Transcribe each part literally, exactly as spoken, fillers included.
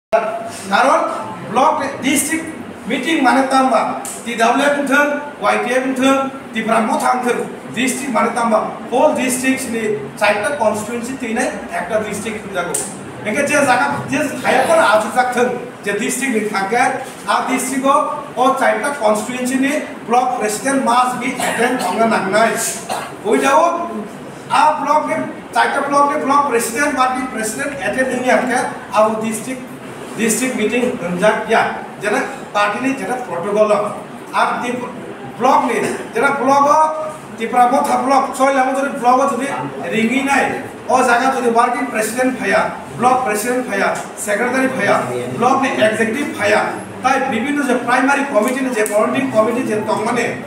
Karon block district meeting mane tamba, T W F wngthwng, Y T F wngthwng, Tipra Motha wngthwng, district mane tamba, whole district ni chaita constituency twinai ekta district hwnjago. Hingke je jaga, je thaya kono achukjak thwng, je district ni thangke, a district o, o chaita constituency ni block president must be attend ongna nangnai. Without a block ni, chaita block ni block president ba di president attend wngya hingke, abo district, district meeting hwnjak ya, jena party ni jena protocol o. Ar di block ni, jena block o, Tipra Motha block, soi lama jodi block o jodi ringwi nai, o jaga jodi working president phaya, block president phaya, secretary phaya, block ni executive phaya, tai bibhinno je primary committee ni je monitoring committee je tongmani,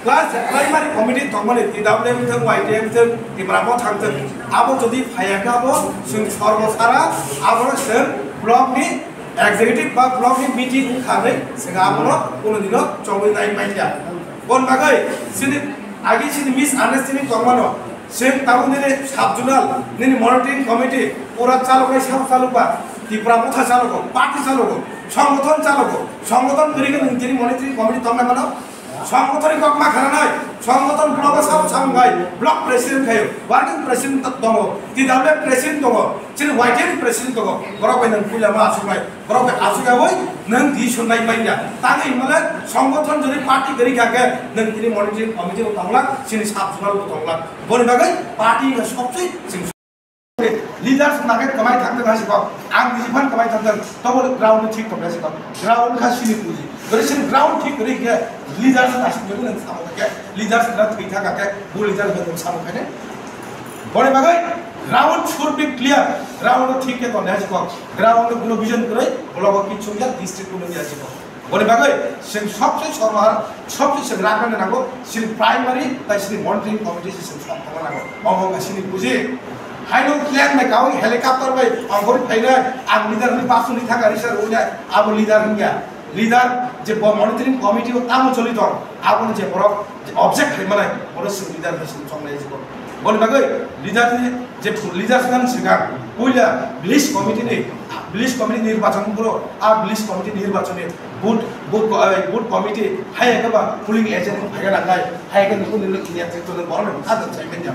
plus je primary committee tongmani, T W M thang, Y T M thang, Tipra Motha thang, abo jodi phaya khe abo chwng sorbo sara, abo chwng block ni executive ba block ni meeting wngkha hwnwi chwng abono kuno dino chongwi nai mankha. Bon bagwi chini agi chini misunderstanding tongmano, chwng tabuk nini sub zonal, nini monitoring committee, pura chaloknai sabo chalokba, Tipra Motha chalogo, party chalogo, songgothon chalogo, songgothon kwrwi khe nwng tini monitoring committee tongna mano? Songgothoni kok ma khananai, songgothon blogo sabo samung bai, block president khayo, working president tongo, T W F president tongo, chini Y T F president tongo, borok bai nwng puila ma asuknai, borok bai asuk yawi nwng di sonnai manya. Tangwi himale songgothon jodi party gari kha khe nwng tini monitoring committee bo tonglak, chini sub zonal bo tonglak. Boni bagwi party no sobsoi chwng Leaders nakai kwmai thangthang hai sikok, ang niji phan kwmai thangthang, tobo ground no thik tongya sikok, ground kha sini puji, bwrwi sini ground thik kwrwi khe leaders no naising jodi nang samo khe, leaders no thwi thang khe, bu leaders no nang samo khe ne. Boni bagwi ground should be clear, ground no thik khe tongya sikok, ground no kuno vision kwrwi, blogo kichung ya, district kuno ya sikok. Boni bagwi chwng sobse sormar, sobse chwng rang nangni nango, chini primary tai chini monitoring committee se chwng song thangna nango. Omo wngkha chini buji. Haino plane bai kaui helicopter bai ongkhorwi phainai, ang leader hwnwi basuni thangkha research wngnai, abo leader wngya. Leader je bo monitoring committee o tamo choli tong, abono je borok je object khai manai, bono chwng leader hwnwi chwng chongnai jikon. Boni bagwi leader ni je leader nani swkang puila village committee ni, village committee nirbachon boro a village committee nirbachon ni booth, booth, eh, booth committee hai khe ba polling agent phaiga nangnai, hai khe nukuni nukni ya tei borok ni kha dan sai manya.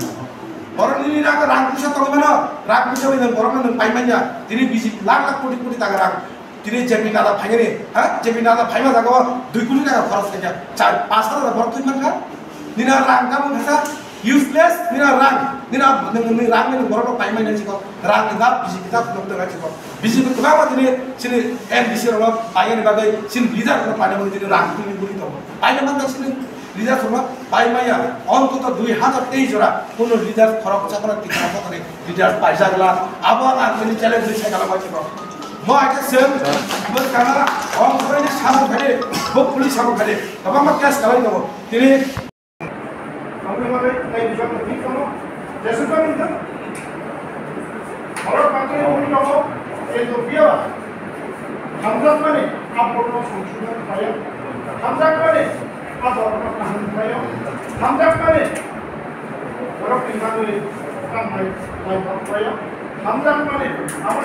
Borok ni rang, rang puisa tongwi mano, rang puisa bai borok no nung pai manya, tini bisi lakh lakh koti koti taka rang. Tini J P Nadda phainani, ha? J P Nadda phaima jaga o dui koti taka khorok khaikha, char, pas hajar borok thwi mankha. Nini rang tamo khaisa useless, nini rang, nini, nini, nini rang nini borok rok paimai nai chikon, rang ni dap B J P dap nung tong chikon. B J P kwbangma tini chini M D C rok painani bagwi chini leader rok painani bagwi tini rang tini buri tongo. Paina mankha chini leader rok paimaya, ontoto dui hajar tei jora kuno leader khorok chakra tikna kotoni. Details paijak la, abo ang ang tini challenge ri sai kala bai chikon. Mo aike sem, mo kana, ong koi ni samung khade, bo police samung khade, kabang ma case kalai nobo. Tini, ang mo bai, tai bijak mo thik kono, jesu kami ta. Oro patri mo ni nobo, ei to biya. Hamjak mani, aborno songsodhon khlaiya. Hamjak mani, aborno kaham khlaiya. Hamjak mani, borok ni bagwi tamo lai, lai khlaiya. Hamjak mani, abo